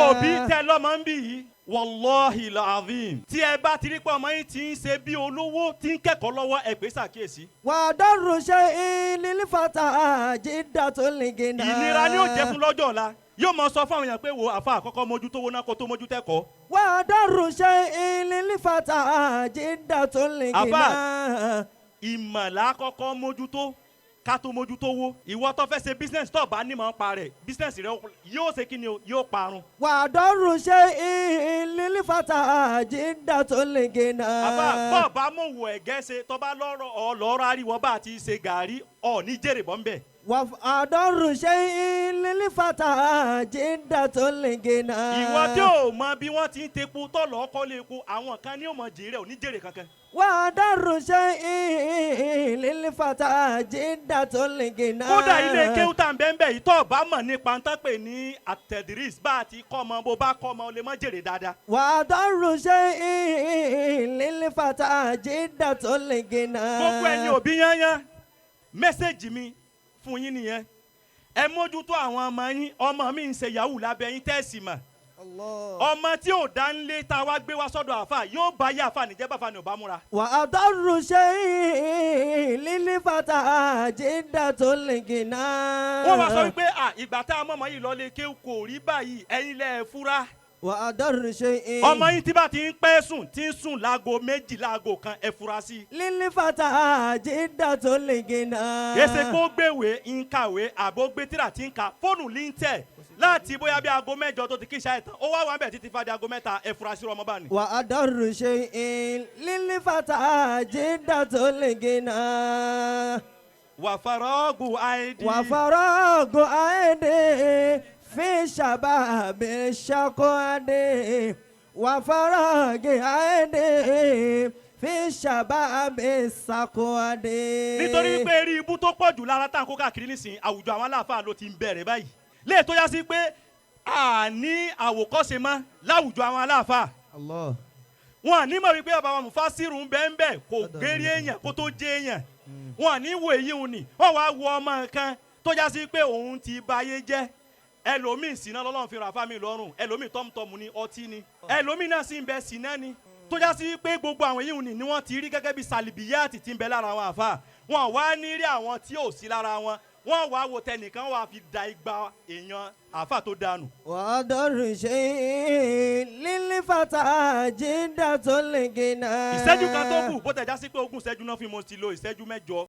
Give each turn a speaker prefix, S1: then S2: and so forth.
S1: Òbí tẹ lọ́mọ ń bì yìí, wàláhì làzim, tí ẹ bá ti rí pé ọmọ yín ti ń ṣe bí olówó tí ń kẹ́kọ̀ọ́ lọ́wọ́, ẹ pè é ṣàkíyèsí.
S2: وأضر شيء للفتى جدة الغنى.
S1: Ìnira ni ó jẹ́ fún lọ́jọ́ ọ̀la. Yóò mọ sọ fún àwọn èèyàn pé, wo àfa, àkọ́kọ́ mójútó owó náà kó tó mójútó ẹ̀kọ́.
S2: وأضر شيء للفتى جدة الغنى.
S1: Ìmọ̀lá kọ́kọ́ mójútó ká tó mójútó wó. Ìwọ tó fẹ́ ṣe business, tó bá nímọ̀ ń pa rẹ̀, business rẹ yóò ṣe kí ni o? Yóò parun.
S2: وأضر شيء للفتى جدة الغنى.
S1: Àbá bọ́ọ̀ bá mọ̀ wò ẹ̀gẹ́ ṣe, tó bá lọ́rọ̀ ọ lọ́rọ̀ àríwọ̀ bá ti ṣe gàrí ọ̀ ní jèrè bọ́ ń bẹ̀.
S2: وأضر شيء للفتى جدة الغنى.
S1: Ìwọ tí ò mọ bí wọ́n ti ń tepo tó lọ́ọ́ kọ́lé epo, àwọn kan ní ò mọ jèrè, ò ní jèrè kankan.
S2: وأضر شيء للفتى جدة الغنى.
S1: Kódà ilé kéwú tá à ń bẹ́ẹ̀ bẹ́ẹ̀ yìí, tó bá mọ̀ nípa ń tán pè ní àtẹ̀dírís, bá a ti kọ́ ọmọ, bó bá kọ́ ọmọ, ó lè má jèrè dáadáa.
S2: وأضر شيء للفتى جدة الغنى.
S1: Gbogbo ẹ̀yin òbí yányán, message mi fún yín nìyẹn. Ẹ mójútó àwọn ọmọ yín. Ọmọ mi ń ṣe yahoo lábẹ́ yín tẹ́ẹ̀sì mọ̀.
S2: Allah.
S1: Ọmọ tí ò dá ń lé tá a wá gbé wá sọ́dọ̀ àáfà, yóò bá yá àáfà níjẹ́ bàfà ni ò bá múra.
S2: وأضر شيء للفتى جدة الغنى.
S1: Wọ́n wá sọ wípé à ìgbà tá a mọ̀mọ́ yìí lọ lé kéwú kò rí báyìí, ẹ̀yin lẹ́ ẹ fura.
S2: وأضر شيء
S1: Ọmọ yín tí bá ti ń pẹ́ sùn, tí ń sùn láago 2, láago 1, ẹ fura sí i.
S2: للفتى جدة الغنى.
S1: Kèsè kó gbéwèé ń kàwé, àbó gbé tíra tí ń ka, fóònù ní ń tẹ̀ láti bóyá bí aago 8 tó ti kí ìṣá ìtàn, ó wá wà ń bẹ̀ títí fàdí aago 3, ẹ fura sí ọmọ bá ní.
S2: وأضر شيء للفتى جدة الغنى.
S1: وفراغ أيدي.
S2: وفراغ أيدي في شباب الشقواد، وفراغ أيدي في شباب السقواد.
S1: Nítorí pé eré ibú tó pọ̀ jù lára tá à ń kó káàkiri nísìnyí, àwùjọ àwọn aláàfáà ló ti ń bẹ̀rẹ̀ báyìí, léè tó yá sí pé a ní àwòkọ́ṣe mọ́ láwùjọ àwọn aláàfáà.
S2: Allah.
S1: Wọn à ní mọ̀ wípé bàbá wa Mufasiru ń bẹ́ẹ̀ ń bẹ́ẹ̀ kò gbérí èèyàn kó tó jẹ́ èèyàn. Wọn à ní wo èyí òun ni wọ́n wá wo ọmọ kan tó já sí pé òun ti bayé jẹ́. Ẹlòmíì sínà lọ́lọ́run fi ràn fámi lọ́rùn, ẹlòmíì tọ́mùtọ́mù ni, ọtí ni, ẹlòmíì náà sì ń bẹ sínà ni, tó já sí pé gbogbo àwọn èyí ni wọ́n ti rí gẹ́gẹ́ bí sàlìbíyàtì tí ń bẹ lára àwọn àfa. Wọn wá ní rí àwọn tí ò sí lára wọn, wọ́n wá wo tẹnìkan wá fi da igba èèyàn àfa tó dànù.
S2: وأضر شيء للفتى جدة الغنى.
S1: Ìṣẹ́jú kan tó kù, bó tẹ̀ já sí pé 20 ìṣẹ́jú náà fi, mo ti lo ìṣẹ́jú 8.